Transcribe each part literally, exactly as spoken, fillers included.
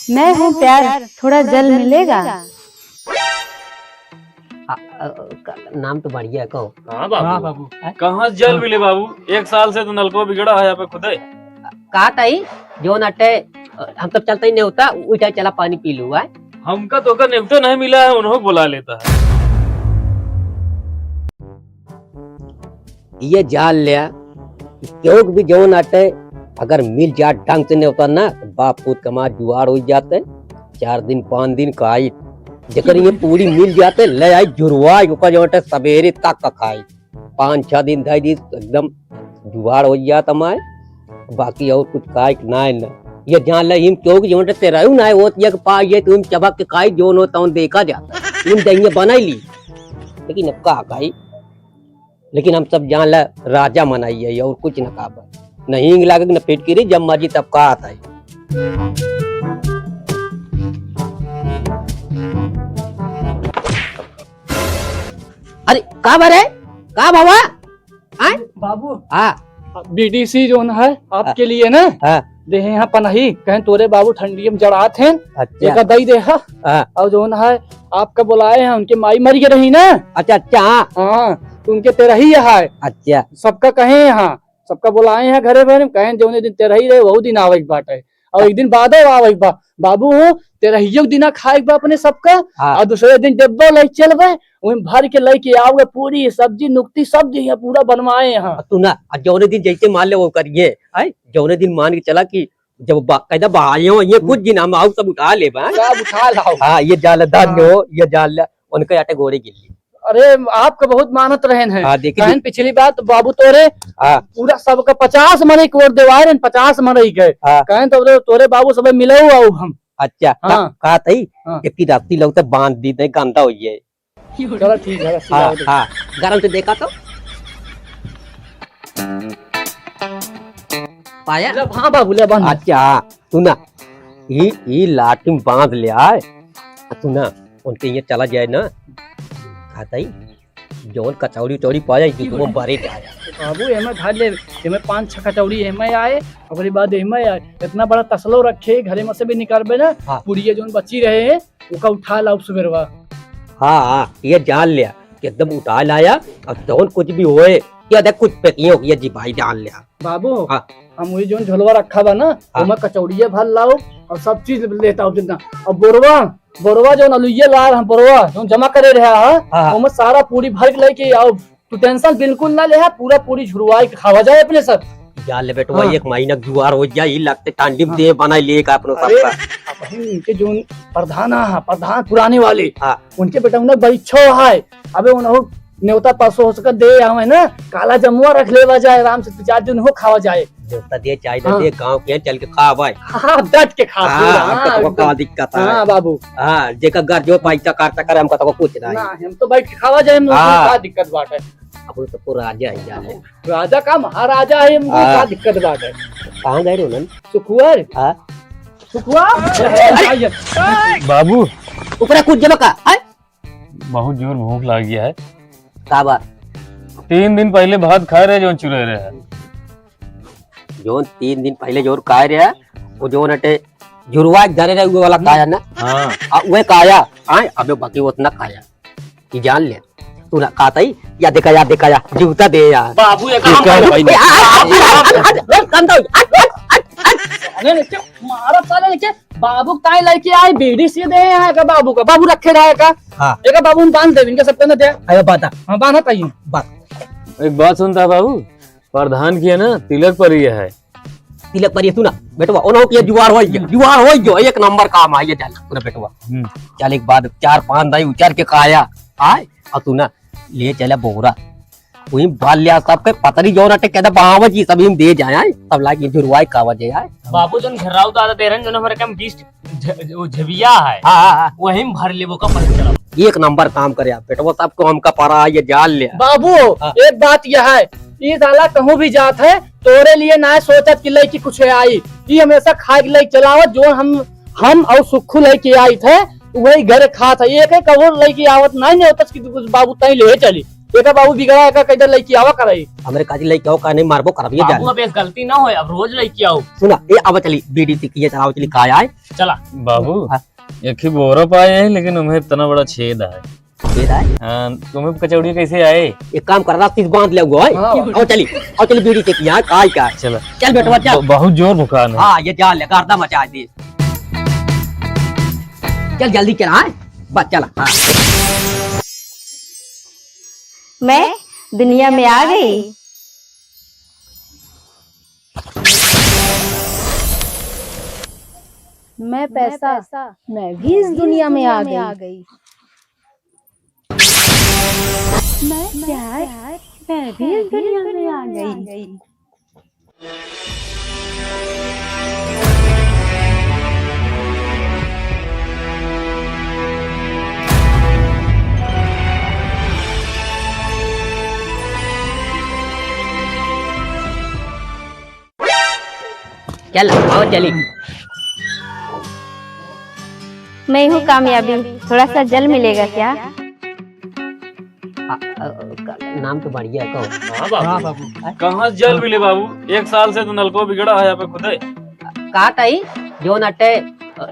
मैं हूँ प्यार, थोड़ा जल मिलेगा? आ, आ, का-, नाम तो बढ़िया है, कहो। हाँ बाबू। हाँ बाबू। कहाँ जल मिले बाबू? एक साल से तो नलको बिगड़ा है यहाँ पे खुदे। का ताई, जौन अटे, हम तब चलते ही नेवता, उठा चला पानी पी लू, आय? हमका तो का नेवता नहीं मिला है, उन्हों बुला लेता है। ये जान लिया कि केहू के भी जौन आटे, अगर मिल जात ढंग से नेवता ना, तो बाप पूत कमा जुआड़ होइ जाते। चार दिन, पाँच दिन खाई, जेकर ये पूरी मिल जाते, ले आई जुरवाई, ओकर जौन आटे सबेरे तक का खाई। पाँच छह दिन धई दी, एकदम जुआड़ होइ जात हमार। बाकी और कुछ खाए के नाय ना। ये जान ले, इम केहू के जौन आटे तेरा ना होत, ये के पास ये तुम चबक के खाई, जौन हो तौन देखा जाता। इम दहिया बनाई ली, लेकिन अब का खाई? लेकिन हम सब जान ला, राजा मनाई है और कुछ न खाबा। न हींग लागे, न फिटकिरी, जब मर्जी तब का आता है। अरे, का भरे? का भवा? आय? बाबू, हाँ। बीडीसी जौन है, आपके हाँ। लिए ना, हाँ। देहे हैं पनही, कहें तोरे बाबू ठंडी में जड़ात हैं, अच्छा। एका दई दे हा। हाँ। और जौन है, आपका बुलाए हैं, उनके माई मर गए रही ना। अच्छा, अच्छा, हाँ। हाँ, तो उनके तेरही है। अच्छा। सबका कहे हैं, हाँ, सबका बुलाए हैं घरे भरे में, कहें जौने दिन तेरही रहे, वहू दिन आवे के बाटे। और एक दिन बादो आवे के बा। बाबू हो, तेरहियो के दिना खाए के बा अपने सबका, हाँ। और दूसरे दिन डब्बो ले चलबे, ओमे भर के लेके आओगे, पूरी सब्जी, नुक्ती, सब दिया पूरा बनवाए हैं। आ तू ना, आ जौने दिन जैसे मान ले वो करिए, आय, जौने दिन मान के चला कि जब बा-, कहता बहाइयों, ये कुछ दिन हम आऊ सब उठा लेबा। सब उठा लाओ। हाँ, ये जाल धन्य हाँ। हो, ये जाल, उनके आटे गोड़े गिल्ली। अरे, आपका बहुत मानत रहन है। हाँ, देखी, कहन देखी। पिछली बार तो बाबू तोरे हाँ। पूरा सबका पचास मनई के वोट देवाए रहन, पचास मनई के। हाँ। कहन तो तोरे, तोरे बाबू सब मिलो आओ हम। अच्छा, हाँ। का, का तई? हाँ। एक राती लगता बांध दी, नहीं गंदा हो जाए। चलो ठीक है, रस्सी हाँ, लाओ तो। हाँ, गरम से देखा तो। पाया? ले, हाँ बाबू, ले बांध। अच्छा, सुना, ई, ई लाठी में बांध ले आए। आ सुना, उनके ये चला जाए ना, खाता ही, जौन कचौड़ी उचौड़ी पाया, ये तो बरे जाए। बाबू, एमे धर ले, एमे पाँच छह कचौड़ी एमे आए, ओकरे बाद एमे आए। इतना बड़ा तसलो रखे, घरे में से भी निकालबे ना, हाँ। पुड़िया जौन बची रहे हैं, ओका उठा लाओ सुबेरवा। हाँ, हाँ, ये जान लिया कि एकदम उठा लाया, अब जौन कुछ भी होए, ये देख कुछ पेकियों की ये जी भाई जान लिया। बाबू, हाँ। हम वही जौन झोलवा रखा बा ना, हाँ। ओमा कचौड़िया भर लाओ और सब चीज लेता हो जितना। और बोरवा, बोरवा जौन अलुइया ला रहा, बोरवा जौन जमा करे रहा है, हाँ, हाँ। ओमा सारा पूरी भर के लेके आओ। तू tension बिल्कुल ना ले, पूरा पूरी झुरवाई के खावा जाए अपने सब। जा ले बेटवा, हाँ। एक महीना जुआर हो जाए, ई लगते ठंडी में हाँ। देह बनाई ले का अपनो अरे, सबका। अबही उनके जोन प्रधान हा, प्रधान पुराने वाले, हाँ। उनके बेटा उन्हें बड़ी इच्छा है। अबे उन्हों नेवता परसों हो सके दे आवे ना, काला जमुआ रख लेवा जाए, आराम से दो चार दिन हो खावा जाए। नेवता दे चाहे ना हाँ। दे, गाँव के चल के खावा है। हाँ, डट के खा हाँ, पूरा, हमका हाँ, तो एकदम। का दिक्कत है? हाँ, बाबू। हाँ, जेका घर जो पैसा खर्चा करे, हमका तो कुछ नहीं। ना, हम तो बैठ के खावा जाए, हम लोग हाँ। का दिक्कत बात है? अपन तो पूरा राजा ही जाने। राजा का महाराजा है, हमको हाँ। का दिक्कत बात है? कहाँ गए रहे उन्हन? सुखुआ रे। हाँ। सुखुआ? अरे! बाबू। ऊपर कूद जब का, आय? बहुत जोर भूख लाग गया है। का बा? तीन दिन पहले भात खाए रहे, जौन चुरे रहे। जौन तीन दिन पहले जौन खाए रहे, वो जौन अटे जुरवा के धरे रहे, वो वाला खाया ना? हाँ। आ, वह खाया, आय, अबे बाकी उतना खाया। कि जान ले, तू ना कहता ही, या देखा, या देखा, या जूता दे यार। बाबू, एक काम देखा। करो भाई। ए, आ, आ, आ, आ, आ, आ, आ, आ, आ, आ, आ, आ, साले लेके मारा, साले लेके बाबू ताई लेके आए, बीड़ी से दे यहाँ का बाबू का, बाबू रखे रहा का? हाँ। एक बाबू हम बांध दे, इनके सबके ना दे। अरे बात। हाँ, बांधा ताई। बात। एक बात सुनता बाबू, प्रधान की है ना, तिलक पर ये है। तिलक पर ये सुना, बेटवा, ओनो के जुआर होई गयो, जुआर होई गयो, एक नंबर काम आई, ये चल, सुना बेटवा। हम्म। चल, एक बात, चार पांच दाई उचर के खाया, आय, और सुना, ले चला बोरा। वही बाल लिया सबके पतरी जौन अटे, कहता बहावा जी, सब हम दे जाए, आय, सब लाके जुरवाई खावा जाए, आय। बाबू, जौन घेराव दादा दे रहे हैं, जौन हमारे काम बीस झ-, वो झबिया है, हाँ, हाँ, हाँ। वही में भर लेबो का पता चला। एक नंबर काम करे आप, बेटवा, सबको हमका परा, ये जान ले। बाबू, हाँ। एक बात यह है, ई साला कहूँ भी जात है, तोरे लिए ना सोचत कि लइकी कुछ आई, ई हमेशा खाए के लइकी चलावत, जो हम, हम और सुखू लइकी आई थे, वही घर खात है। एक एक और लइकी आवत नहीं, नहीं होता कि कुछ बाबू तई ले चली। एका बाबू बिगड़ा, एका कइदे लइके आवा करे। हमरे काजी लइके आओ, का नहीं मारबो करब ये बाबू, जान। अब एक गलती ना होए, अब रोज लइके आओ। सुना, ए, आवा चली, बीड़ी सिकिया चलाओ चली, का आए? चला। बाबू, हाँ। एक ही बोरा पाए है, लेकिन उमें इतना बड़ा छेद है। छेद है? हाँ, तुम्हें कचौड़ी कैसे आए? एक काम कर, रस्सी से बांध ले हुआ है। हाँ। आओ चली, आओ चली, बीड़ी सिकिया, का आए का? चलो। चल बेटवा, चल। ब-, बहुत जोर भुखान है। हाँ, ये जान ले, गर्दा मचा दी। चल जल्दी चल, हाँ? बस चल, हाँ। मैं दुनिया में आ गई। मैं पैसा, मैं भी इस दुनिया में आ गई। मैं प्यार, मैं भी इस दुनिया में आ गई। चल, आओ चली। मैं हूँ कामयाबी, थोड़ा सा जल मिलेगा क्या? आ, आ, का-, नाम तो बढ़िया है, कहो। हाँ बाबू। हाँ बाबू। कहाँ जल मिले बाबू? एक साल से तो नलको बिगड़ा है यहाँ पे खुदे। का ताई, जौन अटे,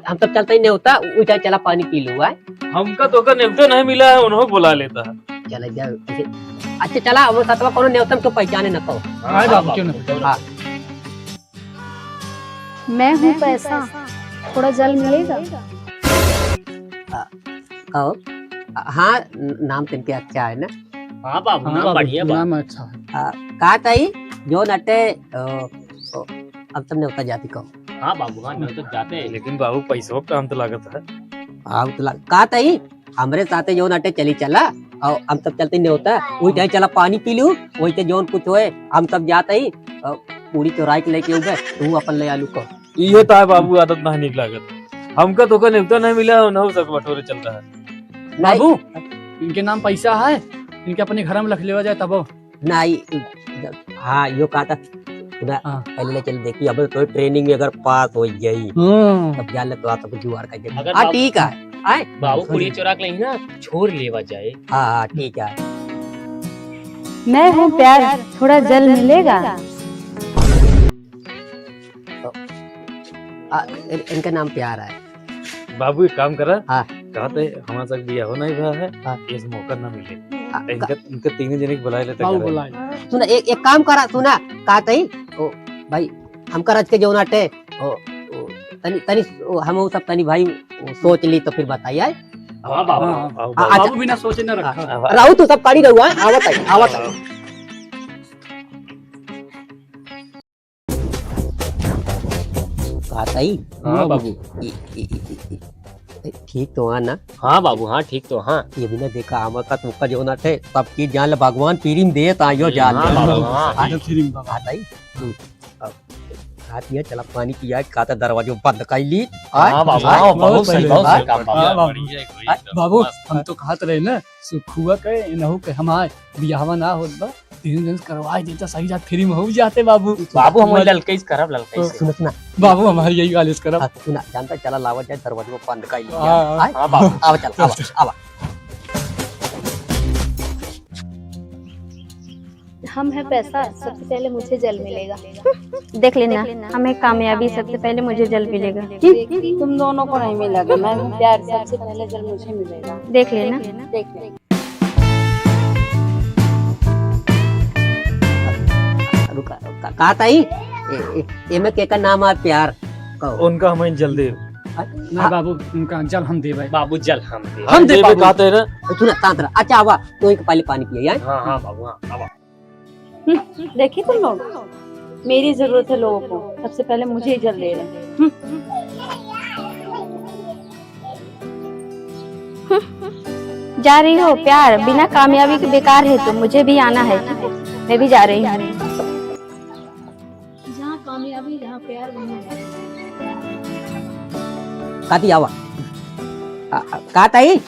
हम तो चलते ही नेवता, उ चाहे चला पानी पी लू, आय? हमका तो का नेवता नहीं मिला है, उन्हों बुला लेता है। चला जा, इसे, अच्छा चला, वो सतवा कोनो नेवता में तो पहचाने न कहो। हाँ, हाँ बाबू, बाबू, क्यों ना? क्यों ना? हाँ। मैं हूँ पैसा, थोड़ा जल मिलेगा? आ, कहो, आ, हाँ, न-, नाम तो इनके अच्छा है ना? हाँ बाबू, हाँ नाम बाबू, बढ़िया बा। नाम अच्छा है। आ, का ताई, जौन अटे, अ, अ, अब तब नेवता जाती कहो। हाँ बाबू, हाँ, नेवता जाते हैं। लेकिन बाबू, पैसवा कम तो लागत है। हाँ, तो लाग-, का ताई, हमरे साथे जौन अटे चली चला, और हम सब चलते नेवता, वही चाहे चला पानी पी लू, वही ते जौन कुछ होए, हम सब जाते ही, और पूरी चोराई के लेके उबे, तू अपन ले आलू को। इहे तो है बाबू, आदत ना निक लागत। हमका तो का नेवता नहीं मिला, उन्हों सब बटोरे चलता है। नहीं। बाबू, इनके नाम पैसा है, इनके अपने घर में रख लेवा जाए तबो। नहीं, हाँ, यो कहा था, सुना, हाँ। पहले ले चल देखी, अब तो training में अगर पास हो जाई, हाँ। तब जान ले तो आ सब जुगाड़ कर दे। अगर हाँ, बाबू, ठीक है, आए? बाबू सुन। कुड़ी चोरा के लेही ना, छोड़ लेवा जाए। हाँ, हाँ, ठीक है। मैं हूँ प्यार, थोड़ा जल मिलेगा? आ, इन-, इनका नाम प्यार है। बाबू, एक काम करा। हाँ। कहते हमारे साथ बियाह नहीं भा है, हाँ। इस मौका ना मिले। हाँ, तो इनका, का- इनका तीनों जने के बुलाए लेते बाबू घरे। बुलाए। सुना, एक, एक काम करा, सुना, कहते ही, ओ, भाई, हमका रच के जौन आटे, ओ, ओ, तनी, तनी, ओ, हम वो सब तनी भाई, ओ, सोच ली तो फिर बताइए। हाँ, बाबू। हाँ, हाँ। हाँ, अच्छा। बाबू बिना सोचे ना रखा। हाँ, हाँ। रहू तू सब काढ़ी रहू, हाँ, आवत है, आवत है। हाँ। का ताई? हाँ, बाबू। ई, ई, ई, ई, ई, ए, ठीक तो हाँ ना? हाँ, बाबू, हाँ, ठीक तो हाँ। ये बिना देखा, आमा का तुमका जो ना थे, सब चीज जान ले, भगवान free में देत आयो जान हाँ, ले। बाबू, हाँ। आजो free में, बाबू। हाँ, ताई? हम्म। अब खा पिया, चला पानी पिया, का तो दरवाजो बंद कर ली। हाँ, बाबू, हाँ, हाँ, बहुत बहुत सही, बढ़िया। बहुत सही काम, बाबू। हाँ, बाबू। बढ़िया, एकदम हाँ, बाबू, मस्त। हम तो कहत रहे ना, सुखुआ के, इनहू के हमार बियाहवा ना होत बा। तीन दिन करवा देता, सही जात free में हो जाते बाबू। बाबू, हम मजा ललकई से करब, ललकई से। सुना, सुना। बाबू, हमारी यही वाले से करब। हाँ, सुना, जानता, चला लावा जाए, दरवाजा बंद कर लिया। हाँ, हाँ। आए? हाँ, बाबू। आवा, चल, आवा, आवा। हम हैं पैसा, सबसे पहले मुझे जल मिलेगा। देख लेना, हम हैं कामयाबी, सबसे पहले मुझे जल मिलेगा। तुम दोनों को नहीं मिलेगा, मैं हूँ प्यार, सबसे पहले जल मुझे मिलेगा। देख लेना। देख लेना। रुका, का, का ताई? ए, ए, एमे केकर नाम है प्यार? कहो। उनका हम जल देब। हाँ? नहीं बाबू, उनका जल हम देबै। बाबू, जल हम देब। हम हम देब देबै बाबू। कहते हैं ना। सुना, शांत रह। अच्छा, आवा, तो एक पहले पानी पिए, आए? हाँ, हाँ बाबू, हाँ, आवा। हम्म, देखी तुम लोग, मेरी जरूरत है लोगों को, सबसे पहले मुझे ही जल दे रहे हैं। हम्म। जा रही हो प्यार, बिना कामयाबी के बेकार है तुम, मुझे भी आना है, ठीक है? मैं भी जा रही हूँ। जहाँ कामयाबी, जहाँ प्यार, वहीं है। काती आवा। आ, आ, का ताई?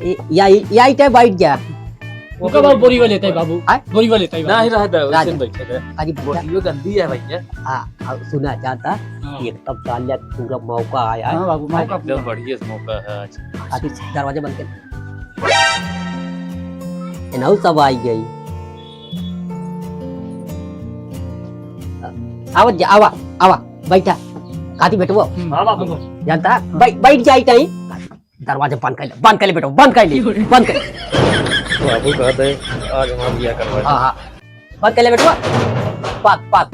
ए, या, या इते बैठ जा। ओका बाबू बोरी वाले ताई बाबू। आय? बोरी वाले ताई बाबू। नहीं रहता है, राज। उसे बैठे रहे। काजी बोरियो गंदी है भैया। हाँ, अब सुना चाहता, हाँ। एकदम सालिया पूरा मौका आया है। हाँ बाबू, मौका एकदम पूरा। बढ़िया मौका है आज। काजी दरवाजा बंद कर। एनहू सब आई गई। आवा जा, आवा, आवा, बैठा। काती बेटवा। हाँ बाबू। जानता? बै-, बैठ जाई ताई। दरवाजा बंद कर ले, बंद कर ले बेटवा, बंद कर ले, बंद कर ले। बाबू कहते, आज हमार बियाह करवा दे। हाँ, हाँ। बंद कर ले बेटवा। पात, पात,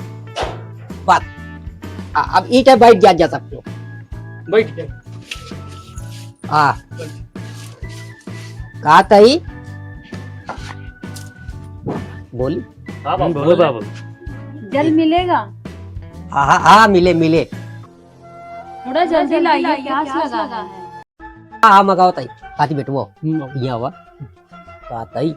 पात। आ, अब ई टाइप बैठ जा, जा सकते हो। बैठ जा। हाँ। का ताई? बोली। हाँ बाबू, बोलो बाबू। जल मिलेगा? हाँ, हाँ, हाँ, मिले, मिले। थोड़ा जल्दी लाइए, प्यास लगा है। हाँ, हाँ, मगाओ ताई। काती बेटवा। हम्म। यहाँ हुआ। का ताई?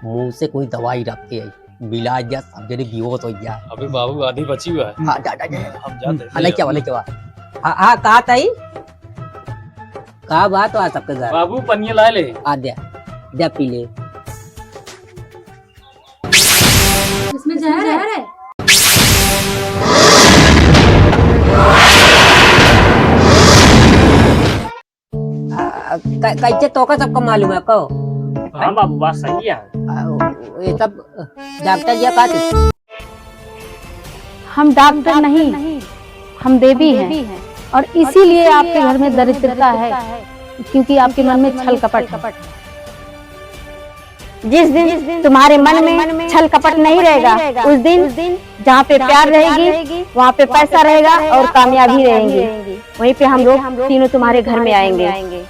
मुँह से कोई दवाई रख के आई। मिला जा, सब जने बेहोश हो जा। अबे बाबू, आधी बची हुआ है। हाँ, जा, जा, जा। हम जाते हैं। हाँ, लेके आवा, लेके आवा। हाँ, हाँ, का ताई? का बात हुआ सबके घर? बाबू, पनिया ला ले। आ, दे, दे, पी ले। इसमें जहर है। आ, कै-, कैसे तोका सबका मालूम है को? हाँ बाबू, बात सही है। आ, ये सब डॉक्टर जी का थे? हम डॉक्टर नहीं, हम देवी हैं और इसीलिए आपके घर में दरिद्रता है, क्योंकि आपके मन में छल कपट है। जिस दिन तुम्हारे मन में छल कपट नहीं रहेगा, उस दिन जहाँ पे प्यार रहेगी, वहाँ पे पैसा रहेगा और कामयाबी रहेंगी। वहीं पे हम लोग तीनों तुम्हारे घर में आएंगे।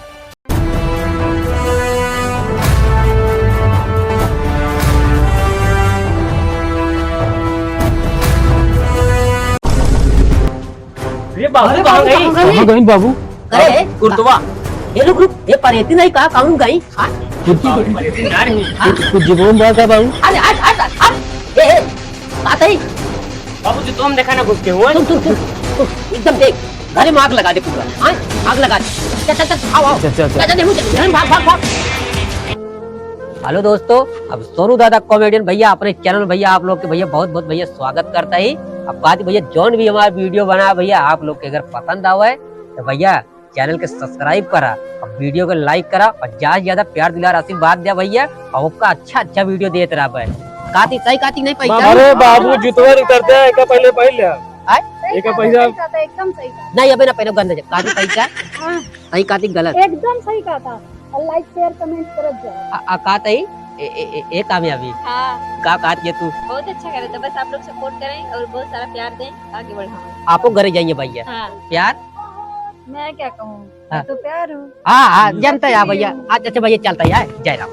ये बाबू अरे कहाँ बाबू, गई? कहाँ गई? कहाँ गई बाबू? अरे, कुर्तवा। ये रुक, रुक, ये परेती नहीं कहा, कहूँ गई? हाँ? कुर्ती बाबू, गई? परेती ना रही। हाँ? कुछ, कुछ जीवन बा का बाबू? अरे, हट, हट, हट, हट। ए, ए, बात है। बाबू, जूतवा में देखा ना घुस के हुआ। सुन, सुन, सुन, सुन, एकदम देख, घरे में आग लगा दे पूरा, हाँ? आग लगा दे। चल, चल, चल, आओ, आओ। चल, चल, चल। चल, चल, चल, चल, भाग, भाग, भाग। Hello दोस्तों, अब सोनू दादा comedian भैया अपने channel में भैया आप लोग के भैया बहुत बहुत भैया स्वागत करता ही। अब बात भैया जौन भी हमारा video बना भैया आप लोग के अगर पसंद आवे तो भैया channel के subscribe करा और video को like करा और ज्यादा से ज्यादा प्यार दुलार आशीर्वाद दिया भैया और आपका अच्छा अच्छा video देत रहा भाई। काती सही काती नहीं पैसा? अरे बाबू, जूतवा उतरते हैं, एका पहले पहन ले। आय? सही एका कहा, पैसा सही कहा, एकदम सही कहा। नहीं, अबे ना पहले गंदा जा। काती पैसा? हाँ। सही काती गलत? एकदम सही कहा था। और like, share, comment करत जाओ। आ, आ, का ताई? ए, ए, ए, ए, कामयाबी। हाँ। का, का ये तू? बहुत अच्छा करे तो बस आप लोग support करें और बहुत सारा प्यार दें, आगे बढ़ाओ। आपो घरे जाइए भैया। हाँ। प्यार? मैं क्या कहूँ? हाँ। मैं तो प्यार हूँ। हाँ, हाँ, जनता है भैया। अच्छा, अच्छा भैया, चलता है, जय राम।